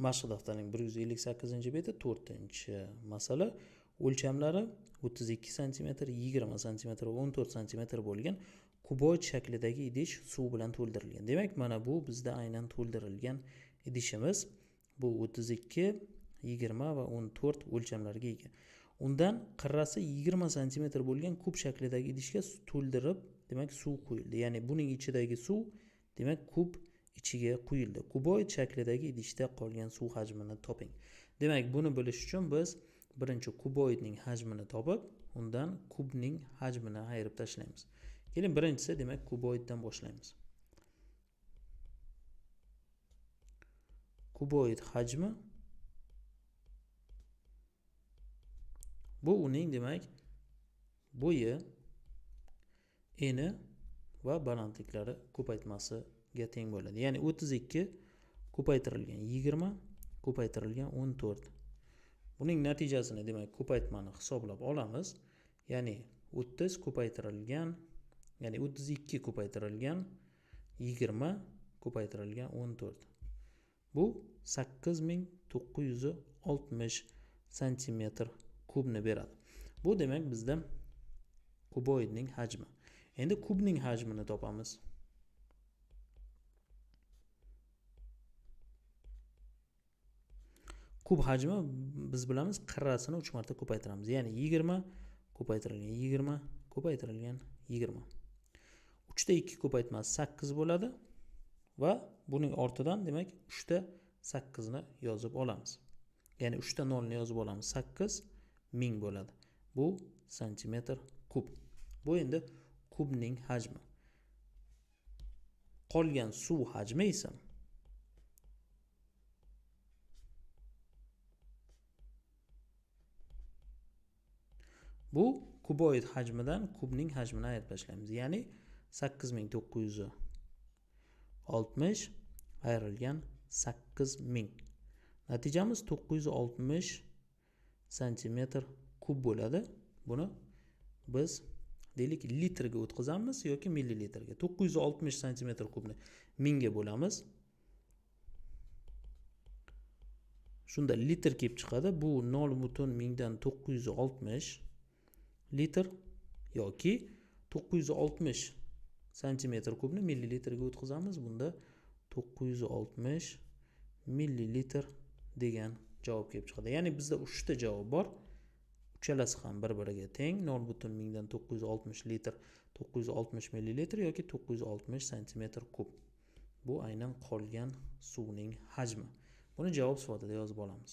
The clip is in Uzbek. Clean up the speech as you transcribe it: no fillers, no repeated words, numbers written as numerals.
Mashq daftarining 158-beti 4-masala. O'lchamlari 32 sm, 20 sm va 14 sm bo'lgan kuboid shaklidagi idish suv bilan to'ldirilgan. Demak, mana bu bizda aynan to'ldirilgan idishimiz. Bu 32, 20 va 14 o'lchamlarga ega. Undan qirrasi 20 sm bo'lgan kub shaklidagi idishga to'ldirib, demak, suv quyildi. Ya'ni buning ichidagi suv, demak, kub ichiga quyildi. Kuboid shaklidagi idishda qolgan suv hajmini toping. Demak, buni bilish uchun biz birinchi kuboidning hajmini topib, undan kubning hajmini ayirib tashlaymiz. Keling, birinchisi, demak, kuboiddan boshlaymiz. Kuboid hajmi bu uning, demak, bo'yi, eni va balandliklari ko'paytmasiga teng bo'ladi. Ya'ni 32 ko'paytirilgan 20 ko'paytirilgan 14. Buning natijasini, demak, ko'paytmani hisoblab olamiz. Ya'ni 30 ko'paytirilgan, ya'ni 32 ko'paytirilgan 20 ko'paytirilgan 14. Bu 8960 santimetr kubni beradi. Bu, demak, bizda kuboidning hajmi. Endi kubning hajmini topamiz. Kub hajmi biz bilamiz, qirrasini 3 marta ko'paytiramiz. Ya'ni 20 ko'paytirilgan 20 ko'paytirilgan 20. 3 ta 2 ko'paytmasi 8 bo'ladi va buning ortidan, demak, 3 ta 8 ni yozib olamiz. Ya'ni 3 ta 0 ni yozib olamiz. 8 ming bo'ladi. Bu santimetr kub. Bu endi kubning hajmi. Qolgan suv hajmi esa bu kuboid hajmidan kubning hajmini ayirib tashlaymiz. Ya'ni 8960 ayrilgan 8000. Natijamiz 960 santimetr kub bo'ladi. Buni biz deylik litrga o'tkazamiz yoki millilitrga. 960 santimetr kubni 1000 ga bo'lamiz. Shunda litr kelib chiqadi. Bu 0,960 litr yoki 960 santimetr kubni millilitrga o'tkazamiz. Bunda 960 millilitr degan javob kelib chiqadi. Ya'ni bizda 3 ta javob bor. Uchalasi ham bir-biriga teng. 0,960 litr, 960 millilitr yoki 960 santimetr kub. Bu aynan qolgan suvning hajmi. Buni javob sifatida yozib olamiz.